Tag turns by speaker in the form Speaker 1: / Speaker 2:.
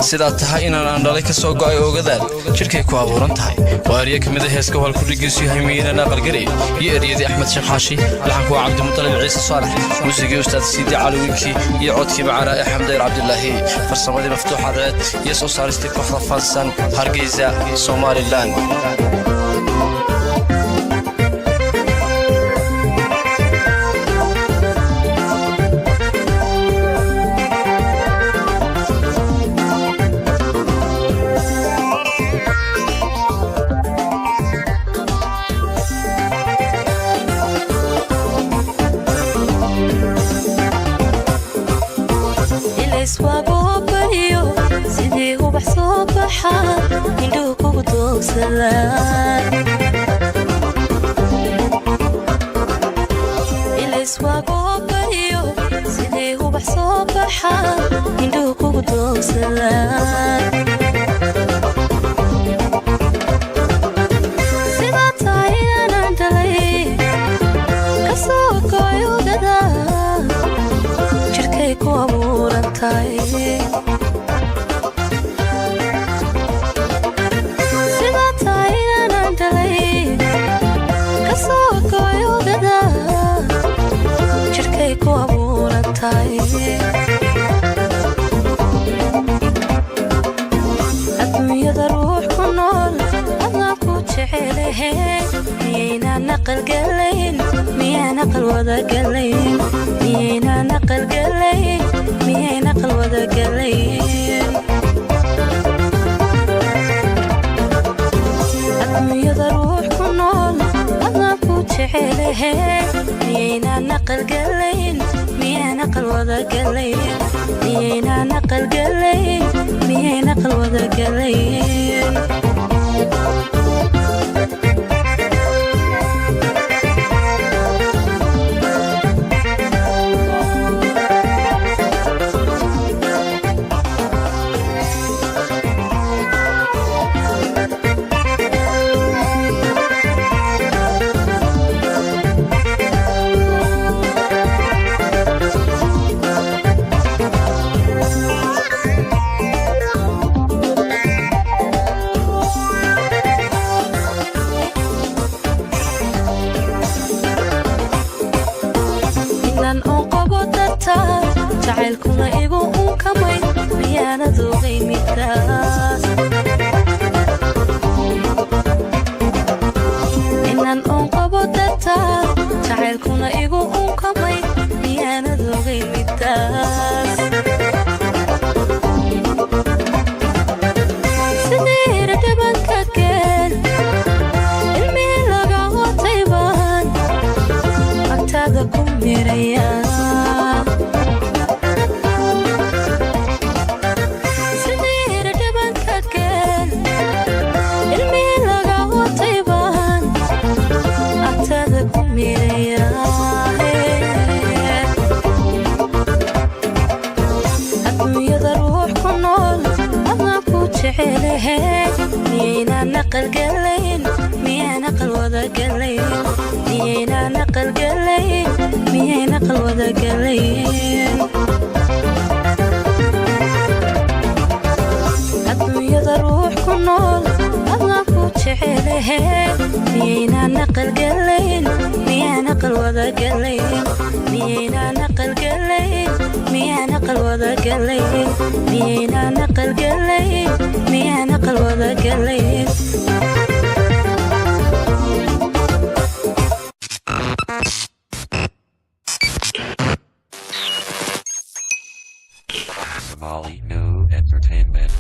Speaker 1: Sidaad tahay inaan aan dhalay ka soo go'ay oogadaad jidhkay ku abuuran tahay. Waa eryo ka mida heeska halkudhigiisu yahay Miyinan Aqalgelay iyo eryadii Axmed Sheekh Xaashi. Laxanku waa Cabdimutalib Ciise Saalax, muusigii Ustaad Siidi Cali Winkii iyo codkii macaanaa ee Xamdayr Cabdilaahi, farsamadii Maftuux Cadceed iyo soo saaristii kooxda Fansan, Hargeysa, Somalilan.
Speaker 2: Ilayswaagoobayo sidii ubax soo baxa, indhuhu kugu doogsadaan. Ilayswaagoobayo sidii ubax soo baxa, indhuhu kugu doogsadaan. Sidaa tahay inaanan dhalay kasoo go'ay ogada, jidhkay ku abuuran tahay. Sidaa tahay inaanan dhalay kasoo go'ay ogada, jidhkay ku abuuran tahay. Adduunyada ruux ku nool adaan ku jecelahe, miyaynaan aqalgalayn? Miyaan aqal wadagalayn? Miyaynaan aqalgalayn? Miyayn aqal wadagalayn? Adduunyada ruux ku nool adaan ku jecelahe, miyaynaan aqalgalayn? Miyaan aqal wadagalayn? Miyaynaan aqalgalayn? Miyayn aqal wadagalayn? Inan oon qabo dartaa, jacaylkuna igu unkamay, miyaanad ogay midaas? Inan oon qabo dartaa, jacaylkuna igu unkamay, miyaanad ogay midaas? Sidiira dhabanka geel ilmihii laga watay baan agtaada ku miraya. Sidiira dhabanka geel ilmihii laga watay baan agtaada ku miraya. Adduunyada ruux ku nool adaan ku jecelahe, miyaynaan aqalgalayn? Miyaan aqal wadagalayn? Miyaynaan aqalgalayn? Miyayn aqal wadagalayn? Adduunyada ruux ku nool adaan ku jecelahe, miyaynaan aqalgalayn? Miyaan aqal wadagalayn? Miyaynaan aqalgalayn? Miyaan aqal wadagalayn? Miyaynaan aqalgalayn? Miyaan aqal wadagalayn?
Speaker 3: Somali New Entertainment.